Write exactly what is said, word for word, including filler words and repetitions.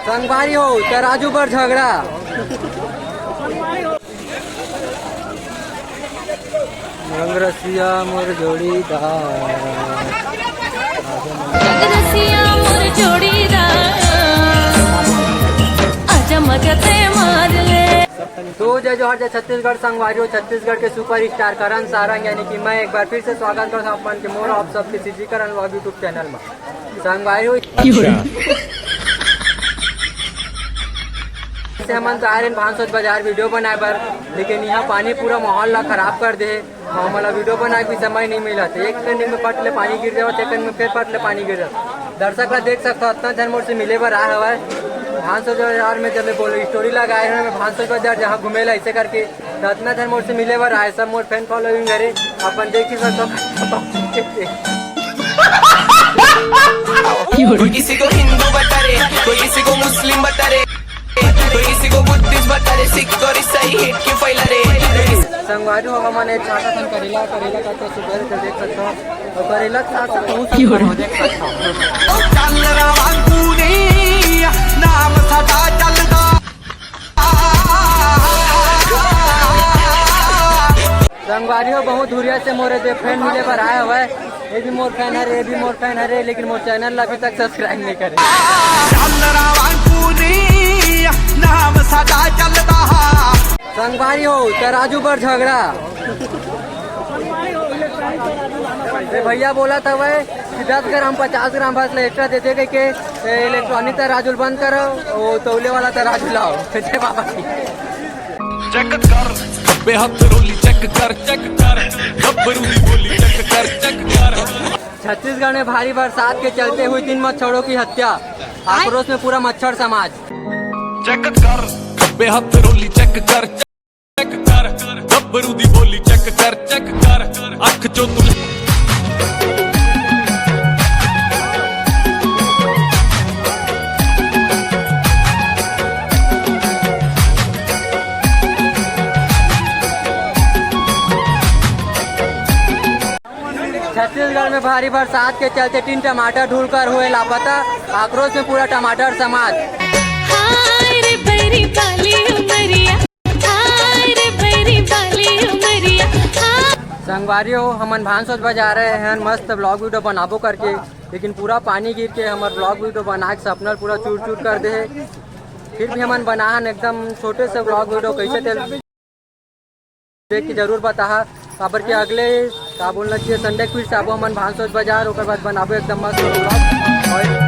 संगवारी हो, तराजू बर झगड़ा। रंग रसिया मोर जोड़ीदार। रसिया मोर जोड़ीदार, आजा मजा ते मार ले। तो जय जोहार, जय छत्तीसगढ़ संगवारी हो। छत्तीसगढ़ के सुपरस्टार करण सारंग यानी कि मैं एक बार फिर से स्वागत करता हूँ अपन के मोर आप सबके सीजी करण vlog YouTube चैनल में। संगवारी हो, से हमन तो आए रहेन भानसोज बाजार वीडियो बनाए बर, लेकिन यहाँ पानी पूरा माहौल ला खराब कर दे। हमन ला वीडियो बनाए के भी समय नहीं मिला, तो एक कन में पट ले पानी गिर जावत, एक कन में फिर पट ले पानी गिर जावत। दर्शक ला देख सकथो, अतना झन मोर से मिले बर आए हवय। भानसोज बाजार में जब मैं बोलो स्टोरी लगाए हूँ, मैं भानसोज बाजार जहाँ घूमे ला ऐसे करके, तो अतना झन मोर से मिले बर आए, सब मोर फैन फॉलोइंग हरे, अपन देख ही सकथो। कोई किसी को हिंदू बता रे, कोई किसी को मुस्लिम बता रे, कोई किसी को बुद्धिस्ट बता रे, सिख और ईसाई हेट के फैला रे। संगवारी हो, हमन एक छाता थन करेला, करेला का तो सुबह से देख सकथो, और करेला के साथ साथ बहुत सारा देख सकथो। चल रहा तू नहीं, नाम सदा चलता। संगवारी हो, बहुत दूरिया से मोरे दे फैन मिले बर आए हवय। ये भी मोर फैन हरे, ये भी मोर फैन हरे, लेकिन मोर चैनल ला अभी तक सब्सक्राइब नहीं करे। नाम सदा चलता। संगवारी हो, तराजू बर झगड़ा। ये भैया बोला था वह कि दस ग्राम, पचास ग्राम बस ले एक्स्ट्रा दे दे के, इलेक्ट्रॉनिक तराजू बंद करो, वो तौले वाला तराजू लाओ। जय बाबा की। चेक कर, खब्बे हाथ रोली चेक कर, चेक कर, गब्बरू दी बोली चेक कर, चेक कर। छत्तीसगढ़ में भारी बरसात के चलते हुई तीन मच्छरों की हत्या, आक्रोश में पूरा मच्छर समाज। चेक कर, खब्बे हाथ रोली चेक कर, चेक कर, गब्बरू दी बोली चेक कर, चेक कर, अख चो तू। छत्तीसगढ़ में भारी बरसात के चलते तीन टमाटर ढुलकर हुए लापता, आक्रोश में पूरा टमाटर समाज। हाय रे बैरी बाली उमरिया, हाय रे बैरी बाली उमरिया, हाय। संगवारी हो, हमन भानसोज बाजार आए हन, मस्त vlog video बनाबो करके, लेकिन पूरा पानी गिर के हमर vlog video बना के सपना पूरा चूर चूर कर दे हे। फिर भी हमन बनाहन एकदम छोटे से vlog video, कैसे तेल देख के जरूर बताहा, काबर के अगले का बोलना चाहिए, संडे के फिर से आबो हमन भानसोज बाजार, ओकर बाद बनाबो एकदम मस्त vlog। और